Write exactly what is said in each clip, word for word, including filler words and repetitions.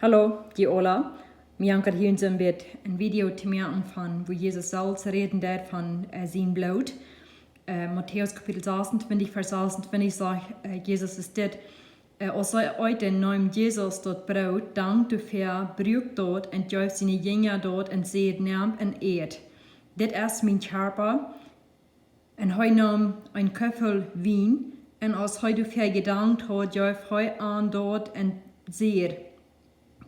Hallo, die Ola. Mir haben gerade hier so ein bisschen ein Video zu machen von, wo Jesus selbst reden deed von äh, sien Bloot. Äh, Matthäus Kapitel sechsundzwanzig, Vers sechsundzwanzig sagt äh, Jesus es dit. Äh, aus hee aunneem Jesus daut Broot, dankte doafäa, bruak daut un jeef siene Jinja daut un säd: Nämt un ät. Dit es mien Kjarpa. Un hee neem een Kuffel Wien, un aus hee doafäa jedankt haud, jeef hee an daut un säd: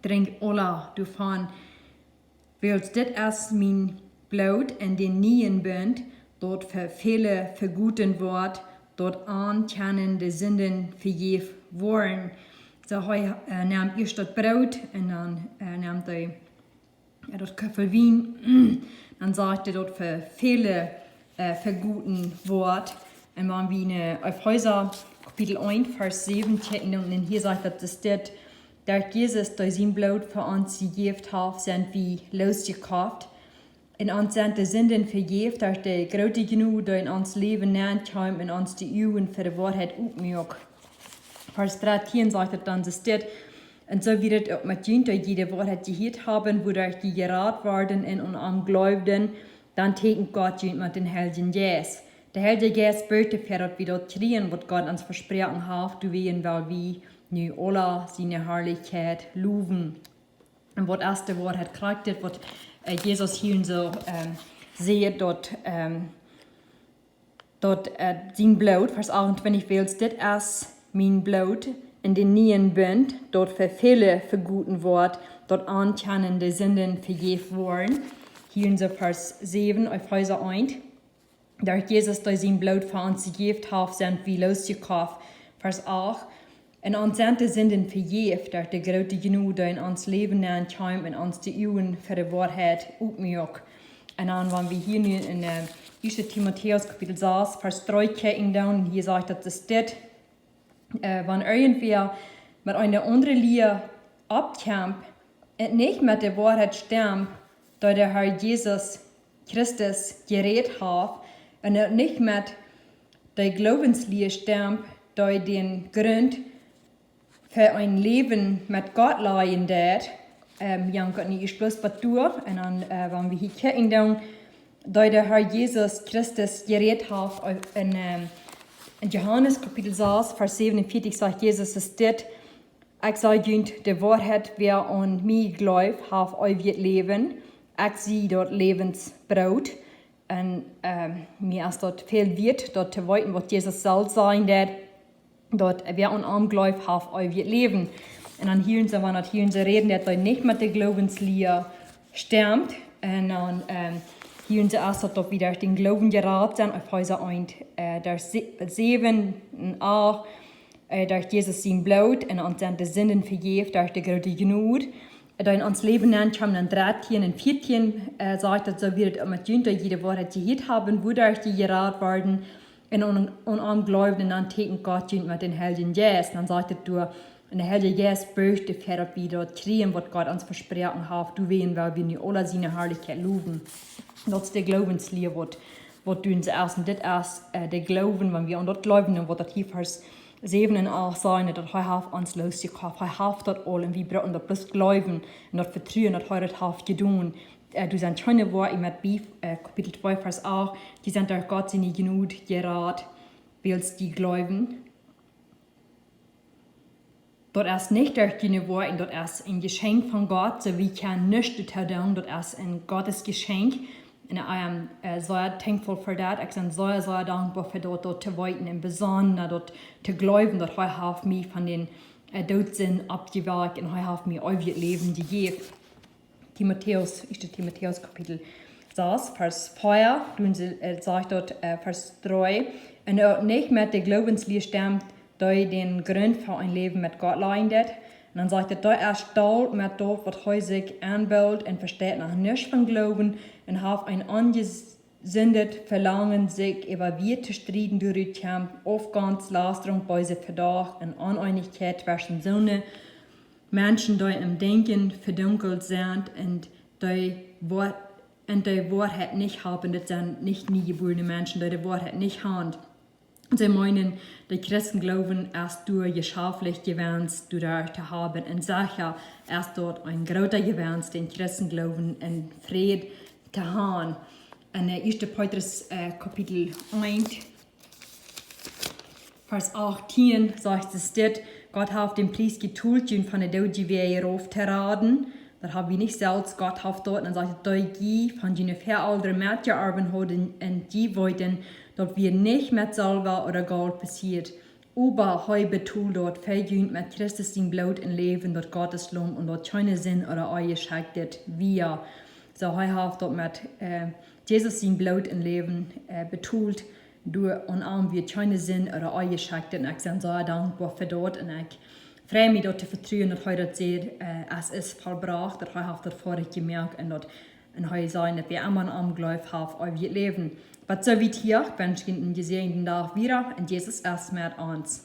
Drinkjt aula doavon, wiels dit es mien Bloot en dän nieen Bunt, daut fa väle vegoten woat, daut an kjennen de Sinden vejäft woaren. Soo hee äh, nemt ieescht daut Broot un dan äh, nemt hee äh, daut Kuffel Wien. Dan sajcht hee daut fa väle äh, vegoten woat. Un wan wie en äh, Efeesa Kapitel eent, Vers säwen kjikjen, dan hia sajcht daut, es dit: Derch Jesus, dee sien Bloot fa ons jejäft haft, sent wie loosjekoft. Un ons sent de Sinden vejäft derch de groote Jnod, dee en ons Läwen nenkjeem un ons de Uagen fa de Woarheit opmuak. Vers dartieen sajcht et dan, es dit: Un soo wia et uk met junt, dee jie de Woarheit jehieet haben, wuaderch jie jerat worden un aun am jleewden, dan tieekjent Gott junt met dän Heiljen Jeist. De Heilje Jeist birjt doafäa, daut wie daut kjrieen, waut Gott ons vesproaken haft, doawäajen well wie nu aula siene Harlichkjeit lowen. Un waut es de Woarheit? Krakjt dit, waut äh, Jesus hia soo ähm, sajcht, daut ähm, daut äh, sien Bloot, Vers achtuntwintich, wiels dit es mien Bloot en dän nieen Bunt, daut fa väle vegoten woat, daut an kjennen de Sinden vejäft woaren. Hia en soo Vers säwen, Efeesa eent. Derch Jesus, dee sien Bloot fa ons jejäft haft, sent wie loosjekoft. Vers acht. Un ons sent de Sinden vejäft derch de groote Jnod, dee en ons Läwen nenkjeem un ons de Uagen fa de Woarheit opmuak. Un dan, wan wie hia nu en äh, ieeschte Timotäus Kapitel sas, Vers dree kjikjen, dan hia sajcht daut, es dit: äh, Wan irjentwäa met eene aundre Lia oppkjemt un nich met de Woarheit stemt, dee de Herr Jesus Christus jerät haft, un uk nich met de Gloowenslia stemt, dee dän Grunt fa een Läwen met Gott lajen deed. Ähm, Jan Gott nie bloos bat doa. Un dan, äh, wan wie hia kjikjen, dan, dee de Herr Jesus Christus jerät haft, äh, en ähm, en Johanes Kapitel sas, Vers säwenuntwintich sajcht Jesus es dit: Ekj saj junt de Woarheit: Wäa aun mie jleeft, haft eewjet Läwen. Ekj sie daut Läwensbroot. Un ähm, mie es daut väl wieet, daut to weeten, waut Jesus selfst sajen deed, daut wäa aun am jleeft, haft eewjet Läwen. Un dan hia en soo, wan daut hia en soo rät, daut hee nich met de Gloowenslia stemt. Un dan ähm, hia en soo es daut, daut wie derch dän Gloowen jerat sent, Efeesa eent, äh, Vers säwen un acht, äh, derch Jesus sien Bloot un ons sent de Sinden vejäft derch de groote Jnod, dee en ons Läwen nenkjeem. Un dartieen un vieetieen äh, sajcht daut, soo wia et uk met junt, dee jie de Woarheit jehieet haben, wuaderch jie jerat worden un aun, aun am jleewden, dan tieekjent Gott junt met dän Heiljen Jeist. Dan sajcht et doa, un de Heilje Jeist birjt doafäa, daut wie daut kjrieen, waut Gott ons vesproaken haft, doawäajen well wie nu aula siene Harlichkjeit lowen. Daut es de Gloowenslia, waut, waut doa en soo es. Un dit es äh, de Gloowen, wan wie aun daut jleewen, dan woat daut hia Vers säwen un acht sajen, daut hee haft ons loosjekoft. Hee haft daut aul un wie brucken daut bloos jleewen un daut vetruen, daut hee daut haft jedonen. Äh, doa sent kjeene Wieed met bie, äh, Kapitel twee, Vers acht: Jie sent derch Gott siene Jnod jerat, wiels jie jleewen. Daut es nich derch june Woakjen, daut es een Jeschenkj von Gott, soo wie kjennen nuscht doatoo doonen, daut es een Gottes Jeschenkj. Un I am äh, sea thankful for that. Ekj sie sea, sea dankboa fa daut, daut to weeten un besonda daut to jleewen, daut hee haft mie von dän äh, Doot oppjewakjt un hee haft mie eewjet Läwen jejäft. Timotäus, ieeschte Timotäus Kapitel sas, Vers vea, doa en soo, äh, sajcht daut, äh, Vers dree: Un uk nich met de Gloowenslia stemt, dee dän Grunt fa een Läwen met Gott lajen deit. Un dan sajcht et: Dee es stolt met daut, waut hee sikj enbilt, un vesteit noch nuscht von Gloowen, un haft een onjesundet Velangen, sikj äwa Wieed to strieden, doaderch kjemt Aufgonst, Lastrunk, beese Vedacht un Oneenichkjeit tweschen soone Menschen, dee em Denkjen vedunkelt sent un dee Woa-, un dee Woarheit nich haben. Dit sent nich niejebuarne Menschen, dee de Woarheit nich haben. See meenen, de Christengloowen es doa jeschäftlich Jewenst doaderch to haben, un secha es daut een groota Jewenst, dän Christengloowen en Fräd to han. En äh, ieeschte Petrus äh, Kapitel eent, Varsch achtieen sajcht et dit: Gott haft dän Pries betolt, junt von de Doodje wada rauf to raden. Daut hab wie nich selfst, Gott haft daut. Un dan sajcht et: Dee jie von june Väaelren metjeorwen hauden, un jie weeten, daut wie nich met Selwa ooda Golt besieet, oba hee betold daut fa junt met Christus sien Bloot un Läwen, daut Gottes Laum, un daut kjeene Sind ooda onjeschekjtet wia. Soo, hee haft daut met äh, Jesus sien Bloot un Läwen äh, betolt, doa aun am wia kjeene Sind ooda onjeschekjtet. Un ekj sie soo dankboa fa daut. Un ekj frei mie daut to vetruen, daut hee daut sajcht, äh, et es vollbrocht, daut hee haft daut foadich jemoakt un daut, un hee sajcht, daut wäa aun am jleeft, haft eewjet Läwen. Waut soo wiet hia, ekj wensch junt eenen jesäajenden Dach wieda, un Jesus es met ons.